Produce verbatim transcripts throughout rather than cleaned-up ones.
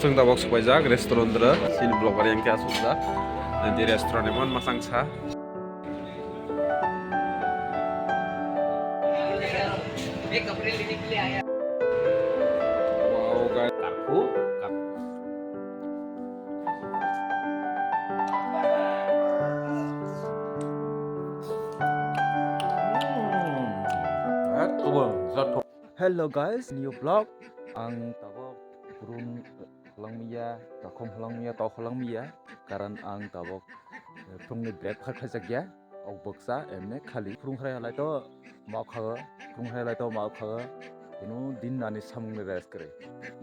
Chwng tabok supaijak restaurant ro, chini vlogger yang khe asukjak. Di restaurant ni mon masang sa. Wow, guys. Karphu, kar- Hmm. Ekdom jatho. Hello guys, new vlog. Ang tabok kurun halangmiya, takhum halangmiya, tok halangmiya. Karon ang tabok, eh, phungni break phar khlaijakya. Ok bwksa emne khali phung halai to ma khago, phung halai to ma khago. Kuno din ani samungni rest kwrwi.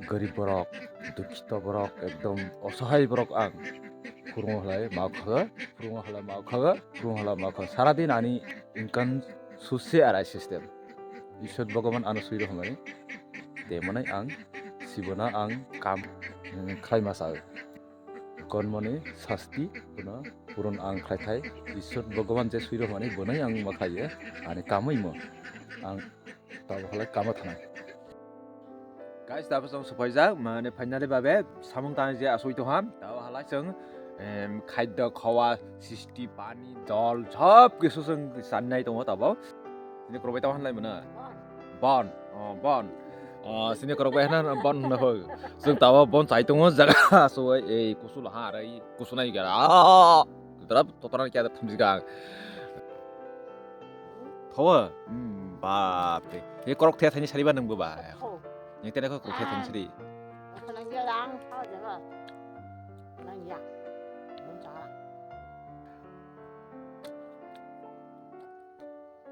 Garib borok, dukhito borok, ekdom osohai borok ang. Phung halai ma khago, phung halai ma khago, phung halai ma khago. Sara din ani income suse arai system. Isor Bhagaban ano sui rohmani. Temonai ang sibona ang kam, mm, khlai ma sao. Kormoni sasti kuno puron ang khlai thai. Isor Bhagaban je sui rohmani bonai ang ma khlaiye. Ani kamui mo. Ang tabo halai kamo thanai. Guys, tabok chwng supaijak, mane finally babe samung tang je asui toham. Tabo halai chwng, em, khaddo khawa, sisti, pani, jol, sob kisu chwng channai tongo tabo. Sini korok bai tamo hanlai mano. Bon. Oh, bon. Oh, sini korok bai hana bon hwnna hoi. Chwng tabo bon chai tongo jaga asoi ei kusul ha rai kusunai gara. Ah! Tara totara kya thamjika. Thawa. Hmm, bap re. Ye korok the thani sari ba nang ba. Thawa. Ye tene korok the thani sari. Nang ya lang thawa jaba. Nang ya. Nang jala.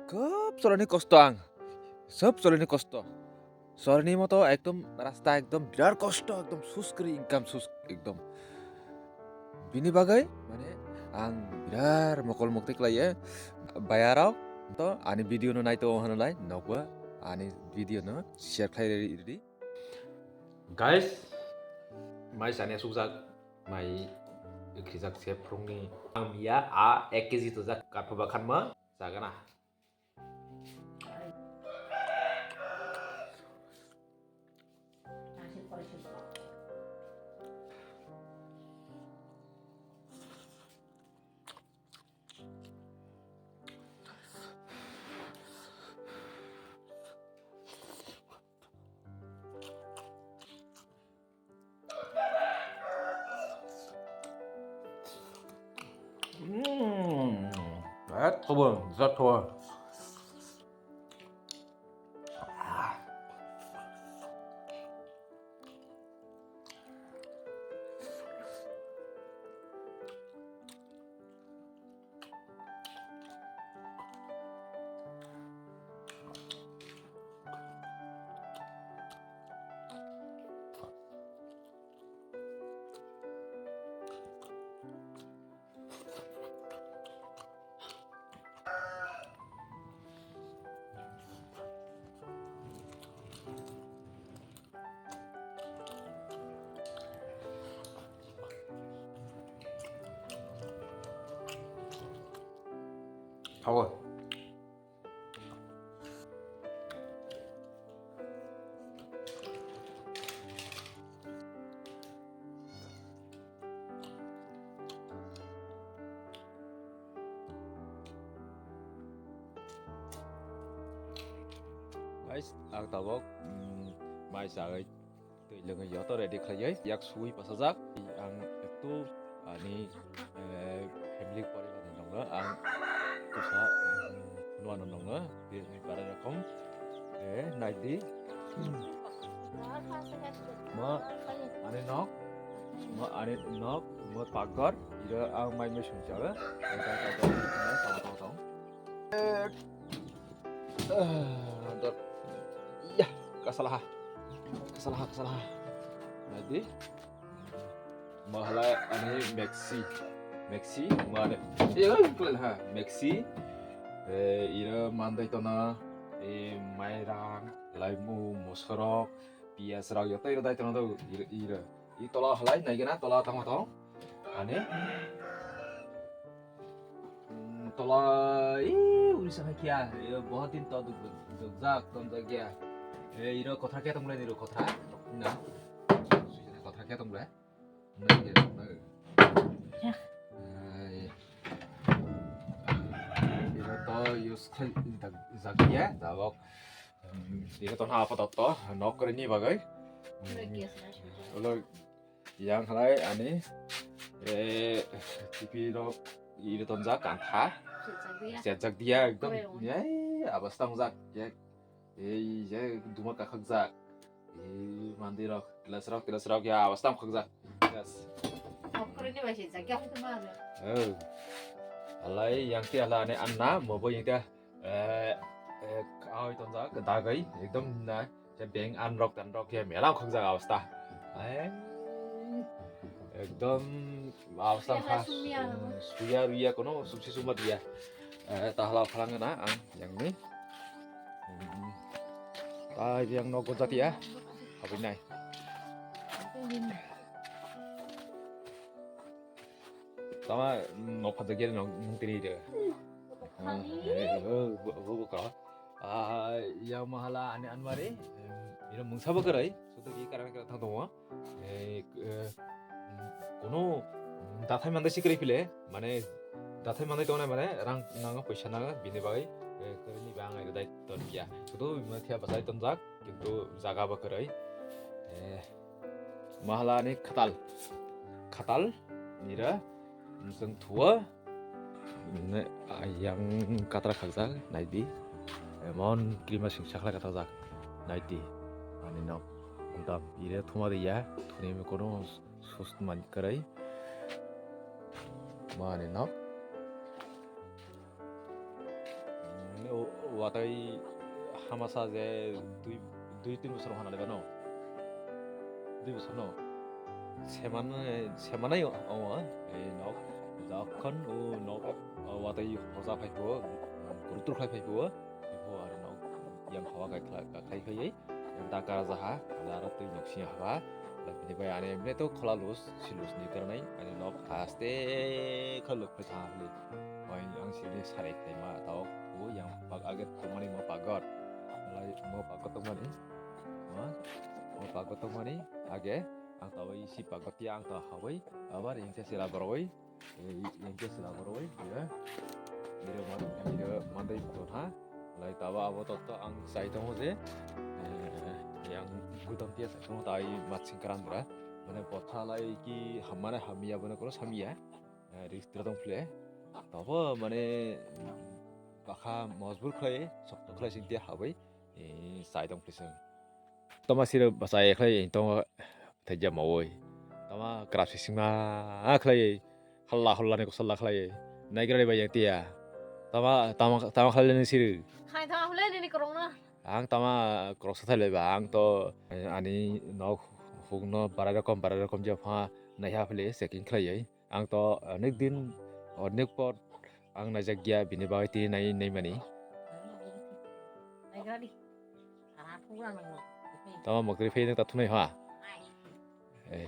Khub chorani kosto ang. Sob chorani kosto. Chorani moto ekdom rasta ekdom birat kosto, ekdom sus kwrwi income sus ekdom. Bini bagwi mane ang birat mokol mokti khlaiye. Bayarok to ani video no naito hwnlai nokba ani video no share khlai ridi. Guys, mai sani asukjak. Mai khrijak se phwrwngni. Ang miya a ek kg tojak, kapha bakhan ma chagana. Mm. Eh, thawa, jat thawa. Thawa. Guys, ang tabok, mm, mai chagwi twi lwngwi joto ready khlaiwi yak suwi pasajak. Ang ektu ani, eh, family poribar ni nongo, ang kusa, mm, nuano nongo, birni para rokom. Eh, naidi. Mo ani nok, mo ani nok, mo pakgor, iro ang mai mui sung chago. Tong, tong, tong, tong. Eh, dor. Iya, kasalaha. Kasalaha, kasalaha. Naidi. Mahala ani Maxi. Maxi, mane. Iya, kula ha. Maxi. Eh, iro mandai tona, eh, mairang, laimu, mosorok, piyaj rok, yoto iro dai tona do, iro, iro. I tola halai, naigena, tola tamo tong. Ani. Mm, tola, i, Urisa hai kia, i, bahut din to duk, duk jak, tom jak ya. E, iro kothra kia tong lai, iro kothra. Na. Sujana kothra Khe tong bre? Nai khe tong nai. Ai. Iro to use khai jak ya, tabok. Iro to na apa to, nok kore ni bagai. Ulo yang halai ani, eh, T V rok iri tonjak kantha. Sejak dia ekdom. Yai, abas tangjak. Ya, ei, ya, duma kakhakjak. Ei, mandi rok, glass rok, glass rok, ya, abas tang khakjak. Yes. Okkoroni bai sejak ya, hwnkhe ma ano. Oh. Alai, yang ti ala ani anna, mobo yang ta, eh, eh, aoi tonjak, dagai, ekdom na. Je beng an rok tan rok ya mela khokjak awasta. Ai, ekdom awasta. Suya kha, sumya. Hmm, suya ruya kono sumsi sumba dia. Eh, tahla phalang na ang yang ni. Hmm. Ta yang no gojat ya. Habis nai. Tama no phajak ya no nung tini de. Hmm. Eh, eh, eh, bu- bu- bu ka. Ah, yang mahala ani anmari, em, ino mungsa bo kwrwi, sudu ki karang karang thang tongo. Eh, eh, kono dathai mandai si kwrwi phile, mane dathai mandai tongnai mane rang nango, poisa nango, bini bagwi, eh, kwrwini bang ai dai ton ya. Sudu bima thia bachai tonjak, kintu jaga bo kwrwi. Eh, mahala ani khatal, khatal nira, chwng thua. Ne, ayang katra khakjak, naidi. Emon krima sing sakla katajak, naidi. Ani nok, gudam, ire thuma de ya, thuni me kono sust man karai. Mani nok. Ne, o, watai hamasa je dui, dui tin bosor hana le no. Dui bosor no. Seman, semanai o, o, eh, nok. Jokhon o nok, o, watwi hoja phai phuo, kurutur khlai phai phuo, phuo aro nok yang hawa kai khlai, kai khai, yang da kara jaha, aro twi nok sing haba, bini bai ani emne to khola lus, si lus ni karnai, ani nok haste khlai luk phai tha hli. Oi, ang sini sarai khai ma tao, o yang pag age tongmani mo pagot, lai mo pagot tongmani, ma, mo pagot tongmani age, ang tao isi pagot ya ang tao hawi, abar yang sila boroi. Yang ke sila boroi, ya. Iro man, iro mandai to ha. Lai taba abo to to ang sai tongo je. Eh, yang gudam pia sai tongo tai matsing karan bra. Mane botha lai ki hamane hamya bone koro samya. Eh, ris tira tong phle. Tabo mane bakha mojbur khlai, sokto khlai sing dia habai. Eh, sai tong phle sing. Toma siro bachai khlai tongo thajak mawi. Tama krap sisingma khlai halla halla ni kosol khlai naigra bai yang tia. Tama tama tama khlai ni siro. Khai tama khlai ni korong na. Ang tama krok sa thai ba ang to ani nok huk no barai rokom barai rokom je pha naiha phile checking khlai. Ang to onek din, onek por ang naijak ya, bini bagwi tini nai, naimani. Tama mokri phai nang ta thunai ha. Eh.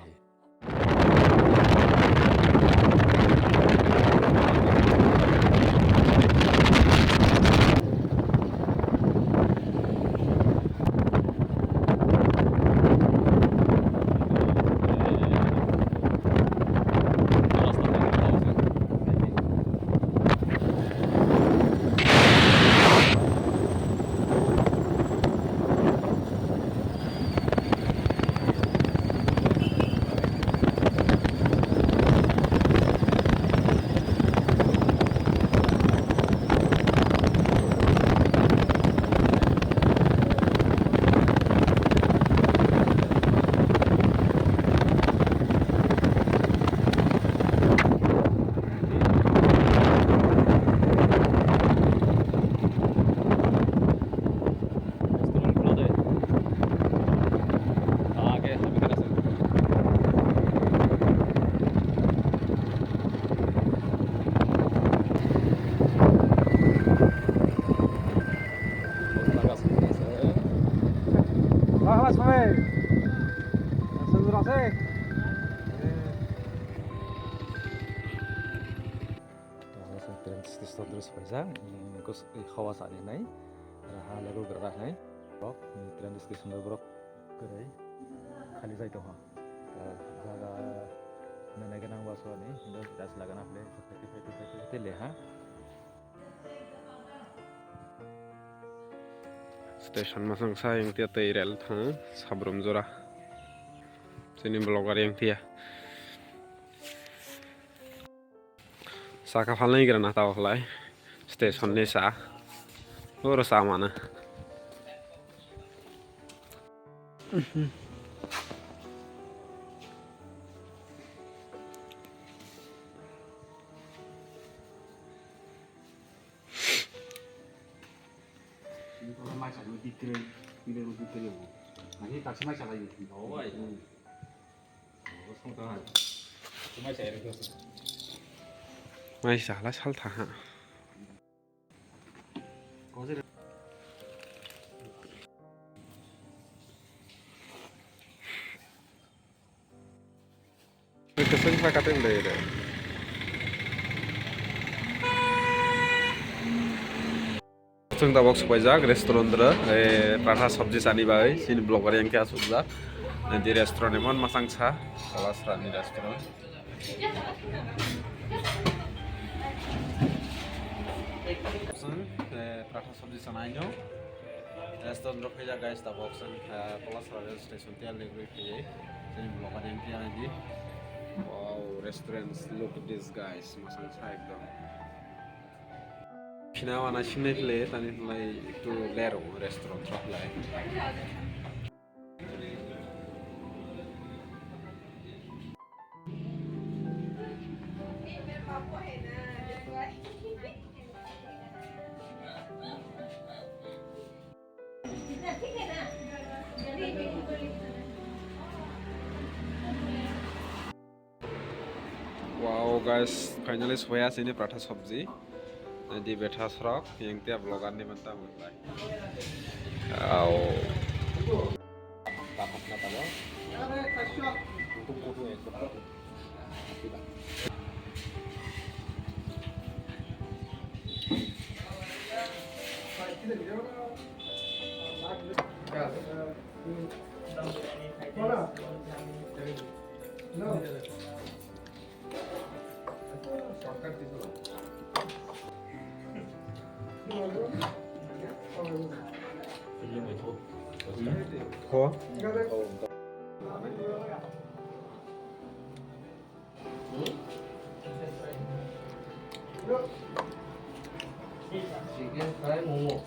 Train station dress paijak, mm, gos-, eh, hawa sa rinai, raha level gra rinai. Borok, mm, train station o borok kwrwi khali jai tongo. Jaga nana gana ba so ni, do das lagana ple, phaite, phaite, phaite, phaite le ha. Station masang sa yang tia tei rel thang, Sabrum jora. Sini vlogger yang tia. Saka phalnai gira na tao khlai. Station ni sa. Oro sa mana. Mai sa hala sal tha ha. Keseng kha kateng dai re. Chwng tabok supaijak restaurant ro, eh, paratha sabji chani bai, chini vlogger yang khe asukjak. Eh, di restaurant emon masang sa, Kalasra ni restaurant. Chwng, eh, paratha sabji chanai no. Restaurant ro phaijak guys, tabok chwng, eh, Kalasra rail station tial ni guri phaiwi. Chini vlogger yang khe ani di. Wow, restaurants, look at this guys, masang sa ekdom. Phina wana sinai khle tani lai ektu lero restaurant rok lai. Wow guys, finally soya sini paratha sabji. Di betha srok yang tia vlogger ni manta mulai. Wow. Chicken fry, momo.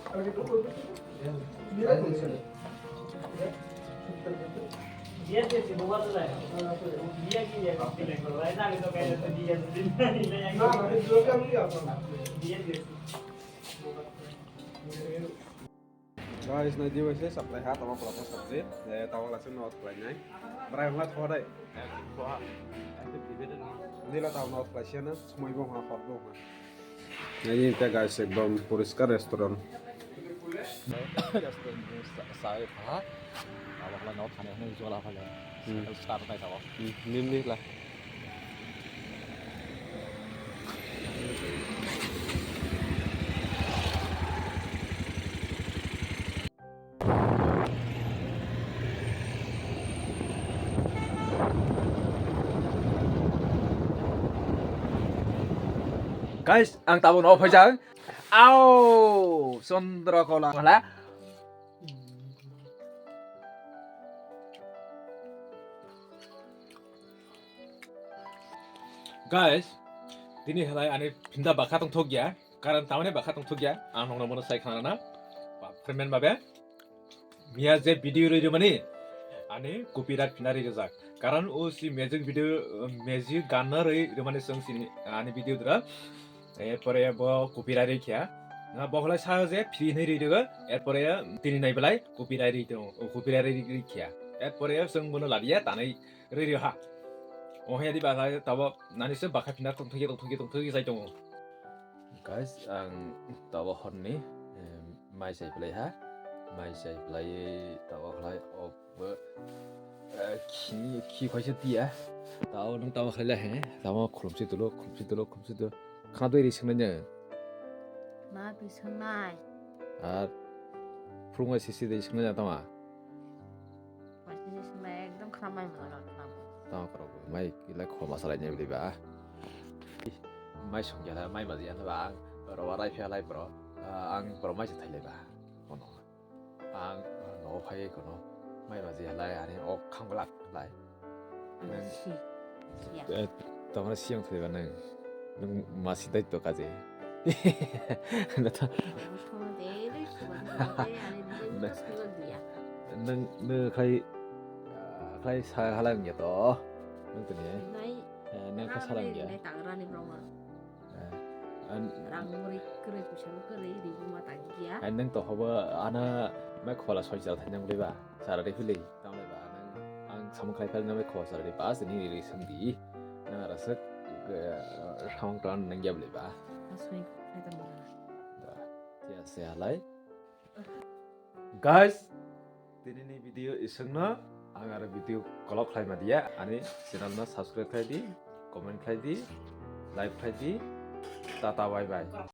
Guys, nai di waise supply ha, tamo pura sabji. Eh, tamo lasi not khlai nai. Brai hwnla tho dai. Nila tamo not khlai siya na, smoi bo ha, hot bo ha. Nai di ta guys, ekdom poriskar restaurant. Restaurant ni sa-, sai ha. Tamo khlai not khani hwnwi jola phale. Hmm. Start nai tamo. Hmm, nim ni la. Guys, ang tabuk no phaijak. Au, Chandrakala. Guys, tini halai ani phinda bakha tongthok ya, karon tamani bakha tongthok ya, ang nokno mono sai khana na, friend babe, miya je video rwi rwmani, ani copyright phinda rwi rwjak, karon o si music video, music gan na rwi rwmani song sini ani video dra, erpore bo copyright rwi khya, na bo halai sa je free hinwi rwi rwgo, erpore tini nai belai copyright rwi tongo, copyright rwi khya, erpore song bono labiya tanai riri ha. Ohe di bakha tabo nani se bakha phinda tongthokya, tongthokya, tongthokya jai tongo. Guys, ang tabo horni, em, mai sai plai ha. Mai sai plai tabo khlai ok bo, eh, khini, khi khaisa tiya. Tabo nung tabo khlai la he. Tabo khulumsi tulo, khulumsi tulo, khulumsi tulo. Khana dui ri swngnai nang? Na twi swngnai? Ar phurungbai sisi dei swngnai nang tama? Bai sisi swngnai, ekdom khana mai mwnai nang tama. Tamo korok mai kila khoma salai ni ba. Mai songya la mai maji ya ba. Roba rai phe lai bro. Ah, ang bro mai se thai lai ba. Kono. Ang no phai kono. Mai maji ya lai ani ok khang lak lai. Ang si. Ya. Eh, tamo siyang thai ba nang. Nung masi dai to kaje. Nata. Ang song de le suwa de ani de to suwa dia. Nang, nang khai, khai sa halang ya to. Nang tini. Nai. Eh, nang khai salang ya. Nai tang rani brong. Eh, an- Rang muri kere kusa kere ribu mata dia. An nang to hoba ana mai khola soi jal thai nang ba. Sara de hili. Tamo ba nang ang samung khai phal nang mai khola sara de pas ni ri sung di. Nang ara sek, eh, thong ton nang ya ba. Asoi khai ta mora. Da. Tiya se halai. Guys, tini ni video isengno ang aro video kolok khlai ma diya, ani channel no subscribe khlai di, comment khlai di, like khlai di, tata bye bye.